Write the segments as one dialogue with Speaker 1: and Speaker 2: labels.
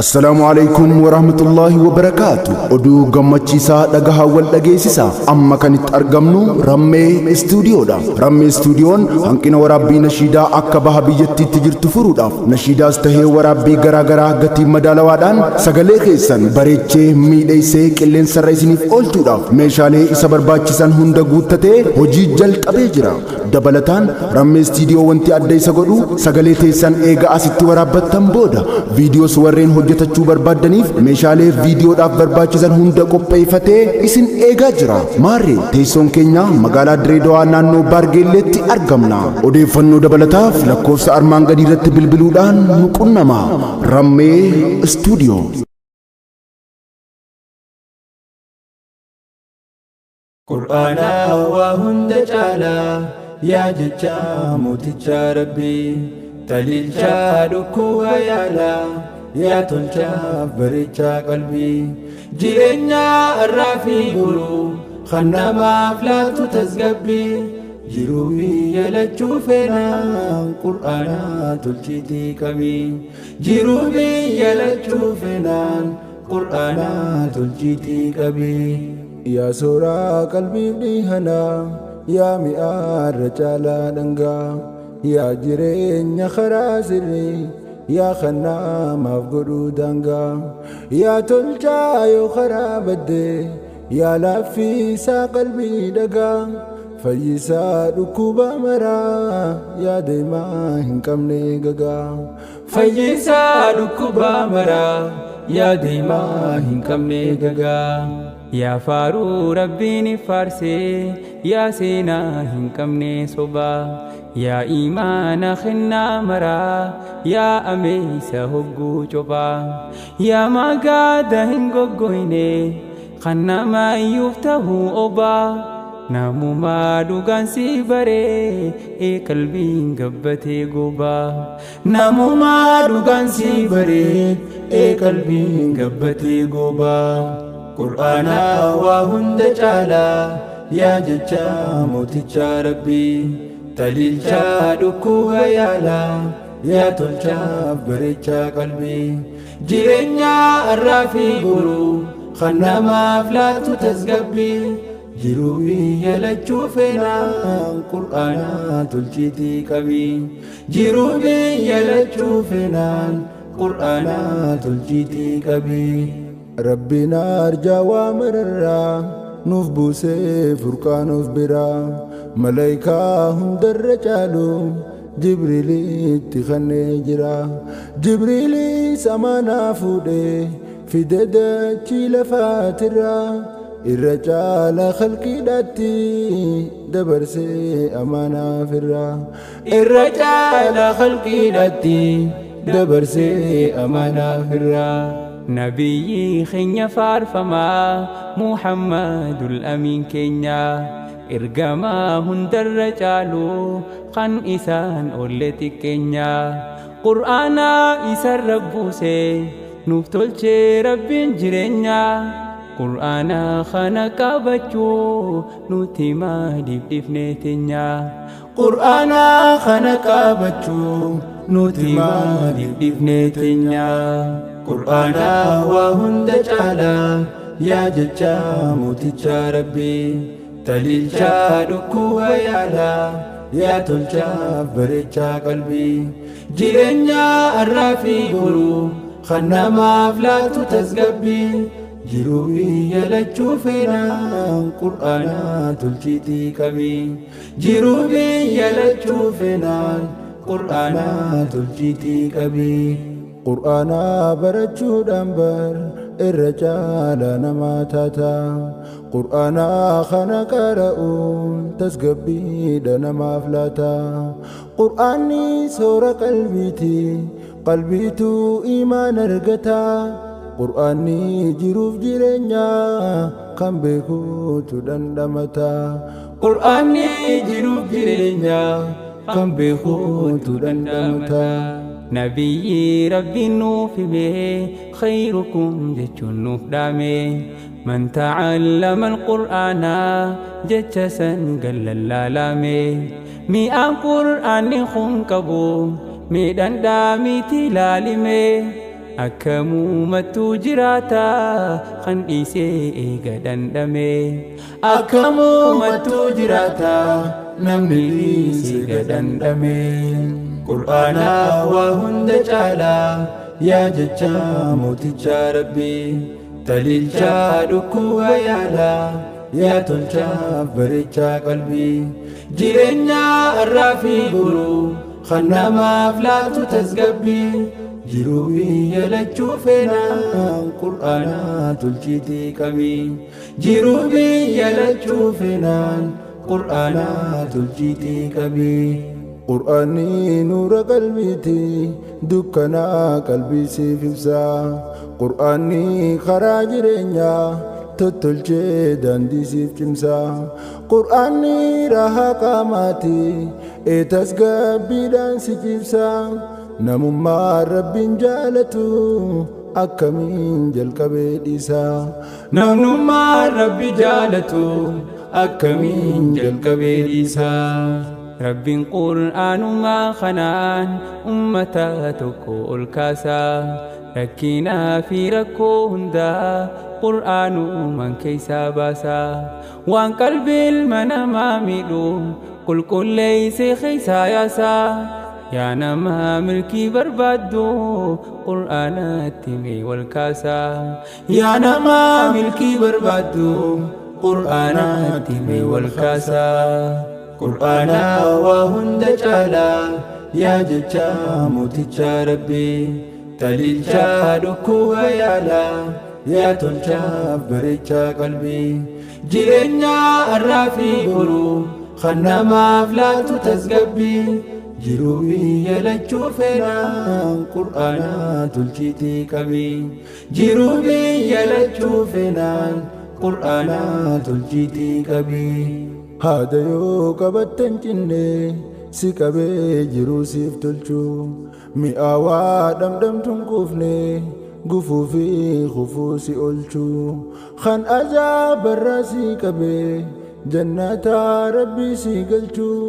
Speaker 1: Assalaamu alaikum warahmatullaahi wabarakaatu. Oduu gammachiisaa dhagahaa wal dhageessisaa. Amma kan itti argamnu Rammee Istuudiyoodha. Rammee Istuudiyoon hanqina waraabbii nashiidaa akka baha biyyattiitti jirtu furuudhaaf nashiidaas tahee waraabbii garaa garaa gatii madaalawaadhaan sagalee keessan bareechee miidheessee qilleensarra isiniif oolchuudhaaf meeshaalee isa barbaachisan hunda guuttatee hojii jalqabee jira. Dabalataan Rammee Istuudiyoo wanti adda isa godhu sagalee teessan eega asitti waraabbattan booda viidiyoos warreen hojjetachuu barbaaddaniif meeshaalee viidiyoodhaaf barbaachisan hunda qopheeffatee isin eegaa jira. Maarree teessoon keenya magaalaa Direedawaa naannoo Baargeelleetti argamna. Odeeffannoo dabalataaf lakkoofsa armaan gadii irratti bilbiluudhaan nu qunnama. Rammee Istuudiyoo.
Speaker 2: Qur'aanaa waa hunda caalaa yaa jecha mooticha Rabbii taliilchaa dhukkuba yaalaa yaa tolchaaf bareechaa qalbii jireenya irraa fi boruu kan namaaf laatu tasgabbii jiruu biyya lachuu feenaan qur'aanaa tolchiitii qabii jiruu biyya lachuu feenaan qur'aanaa tolchiitii qabii.
Speaker 3: Yaa suuraa qalbiif dhihanaa yaa mi'aarra caalaa dhangaa yaa jireenya karaa sirrii yaa kan namaaf godhuu daangaa yaa tolchaa yoo karaa baddee yaa laaffisaa qalbii dhagaa fayyisaa dhukkuba maraa yaa deemaa hin qabne gagaa.
Speaker 2: Fayyisaa dhukkuba maraa yaa deemaa hin qabne gagaa. Yaa faaruu rabbiin faarsee yaa seenaa hin qabne sobaa yaa imaana kennaa maraa yaa ameessa hogguu cophaa yaa magaada hin goggoyne kan nama iyyuuf ta'uu obaa namumaa dhugaan si baree ee qalbiin gabbatee gobaa
Speaker 3: Namumaa dhugaan si baree ee qalbiin gabbatee gobaa.
Speaker 2: Qur'aanaa waa hunda caalaa yaa jecha mooticha Rabbii taliilchaa dhukkuba yaalaa yaa tolchaaf bareechaa qalbii jireenya irraa fi boruu kan namaaf laatu tasgabbii jiruu biyya lachuu feenaan qur'aanaa tolchiitii qabii jiruu biyya lachuu feenaan qur'aanaa tolchiitii qabii.
Speaker 3: Rabbiin arjaa waa mararraa nuuf buusee furqaan of biraa malaayikaa hundarra caalu Jibriilitti kennee jira. Jibriilis amaanaa fuudhee fide dachii lafaatirraa irra caala khalqiidhaatti dabarsee amaanaa firraa.
Speaker 2: Irra caala khalqiidhaatti dabarsee amaanaa firraa. Nabiyyi keenya faarfamaa Muhammadul Amiin keenya ergamaa hundarra caalu kan isaan olle xiqqeenya Qur'aanaa isarra buuse nuuf tolchee Rabbiin jireenya Qur'aanaa kana qabachuu nuti maaliif dhiifne teenya
Speaker 3: Qur'aanaa kana qabachuu
Speaker 2: nuti maaliif dhiifne teenya. Qur'aanaa waa hunda caalaa yaa jecha mooticha Rabbii taliilchaa dhukkuba yaalaa yaa tolchaaf bareechaa qalbii jireenya irraa fi boruu kan namaaf laatu tasgabbii jiruu biyya lachuu feenaan qur'aanaa tolchiitii qabii jiruu biyya lachuu feenaan qur'aanaa tolchiitii qabii.
Speaker 3: Qur'aanaa barachuudhaan bar irra caala namaa taata. Qur'aanaa kana qara'uun tasgabbiidha namaaf laata. Qur'aanni soora qalbiiti, qalbiitu imaan argata. Qur'aanni jiruuf jireenya kan beekuutu dhandhamata.
Speaker 2: Qur'aanni jiruuf jireenya kan beekuutu dhandhamata. Nabiyyi Rabbiin nuuf hime khayrukum jechuun nuuf dhaame man ta'allama al-Qur'aana jecha san gallallaalame mi'aan Qur'aanni kun qabu miidhaan dhaamiitii laalime. Akkamumattuu jiraata kan dhiisee eega dhandhame. Akkamumattuu jiraata namni dhiisee eega dhandhame.
Speaker 3: Qur'aana waa hunda caalaa yaa jecha mooticha Rabbii taliilchaa dhukkuba yaalaa yaa tolchaaf bareechaa qalbii jireenya har'aa fi boruu kan namaaf laatu tasgabbii jiruu biyya lachuu feenaan Qur'aana tolchiitii qabii jiruu biyya lachuu feenaan Qur'aana tolchiitii qabii. Qur'aanni nuura qalbiiti dukkanaa qalbii siif ibsa. Qur'aanni karaa jireenyaa tottolchee daandii siif cimsa. Qur'aanni rahaa qaamaati tasgabbiidhaan si cibsa. Namummaa Rabbiin jaalatu akkamiin jalqabee dhiisa.
Speaker 2: Namummaa Rabbi jaalatu akkamiin jalqabee dhiisa. Rabbiin Qur'aanumaa kanaan ummata tokko ol kaasa. Rakkinaa fi rakkoo hundaa Qur'aanumaan keessaa baasa. Waan qalbii ilma namaa miidhu qulqulleessee keessaa yaasa. Yaa nama milkii barbaaddu Qur'aanatti mee wal kaasa.
Speaker 3: Yaa nama milkii barbaaddu Qur'aanatti mee wal kaasa. Qur'aana waa hunda caalaa yaa jecha mooticha Rabbii taliilchaa dhukkuba yaalaa yaa tolchaaf bareechaa qalbii jireenya har'aa fi boruu kan namaaf laatu tasgabbii jiruu biyya lachuu feenaan Qur'aana tolchiitii qabii jiruu biyya lachuu feenaan Qur'aana tolchiitii qabii. Haada yoo qabattan cinne si qabee jiruu siif tolchuu mi'aawaa dhamdhamtuun kuufne gufuu fi kufuu si oolchuu kan ajaabarraa si qabee jannata Rabbii si galchuu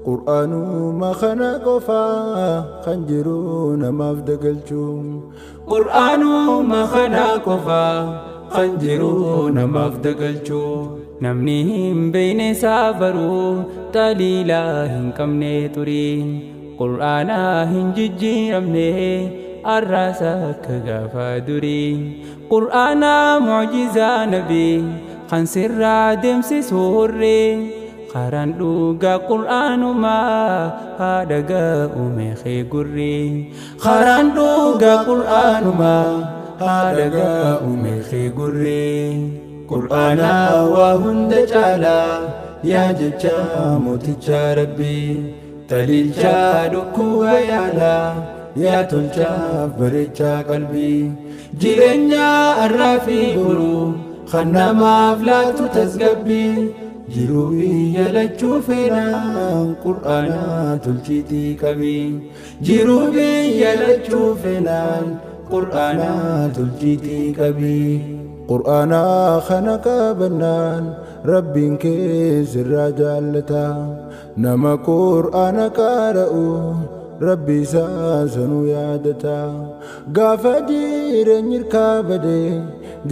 Speaker 3: Qur'aanuma kana qofaa kan jiruu namaaf dagalchuu.
Speaker 2: Qur'aanuma kana qofaa kan jiruu namaaf dagalchuu. Namni hin beekne saabaruu xaliilaa hin qabne turii Qur'aana hin jijjiiramne arraasa akka gaafa durii Qur'aana mucjizaa nabii kan sirraa deemsisu hurrii karaan dhugaa Qur'aanumaa haadha ga'ume kee gurrii
Speaker 3: Karaan dhugaa Qur'aanumaa haadha ga'ume kee gurrii. Qur'aana waa hunda caalaa yaa jecha mooticha Rabbii taliilchaa dhukkuba yaalaa yaa tolchaaf bareechaa qalbii jireenya har'aa fi boruu kan namaaf laatu tasgabbii jiruu biyya lachuu feenaan Qur'aana tolchiitii qabii jiruu biyya lachuu feenaan Qur'aana tolchiitii qabii.
Speaker 1: Qur'aana kana qabannaan Rabbiin kee sirraa jaallata. Nama Qur'aana qara'u Rabbi isaa sanuu yaadata. Gaafa jireenyi hirkaa bade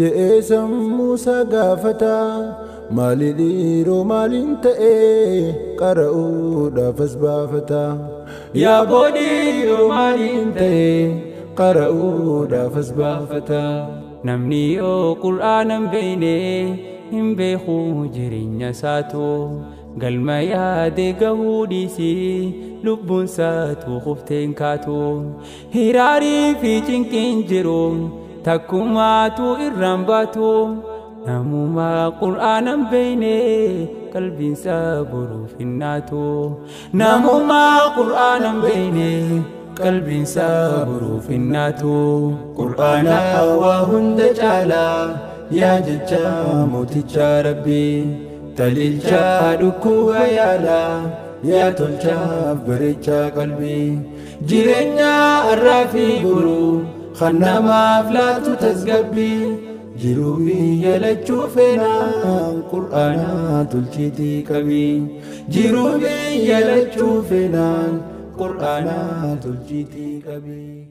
Speaker 1: je'ee sammuu isaa gaafata. Maali dhiiroo maaliin ta'ee qara'uudhaaf as baafata.
Speaker 2: Yaa boodhiiroo maaliin ta'ee qara'uudhaaf as baafata. Namni yoo Qur'aana hin beekne hin beeku jireenya isaatu galma yaade gahuu dhiisii lubbuun isaatu kufteen kaatu hiraarii fi cinqiin jiru takkumaatu irraan baatu Namuma Qur'aana hin beekne qalbiin isaa boruuf hin naatu. Namuma Qur'aana hin beekne qalbiin isaa boruuf hin naatu.
Speaker 3: Qur'aana waa hunda caalaa yaa jecha mooticha Rabbii taliilchaa dhukkuba yaalaa yaa tolchaaf bareechaa qalbii jireenya har'aa fi boruu kan namaaf laatu tasgabbii jiruu biyya lachuu feenaan Qur'aana tolchiitii qabii jiruu biyya lachuu feenaan Qur'aana tolchiitii qabii.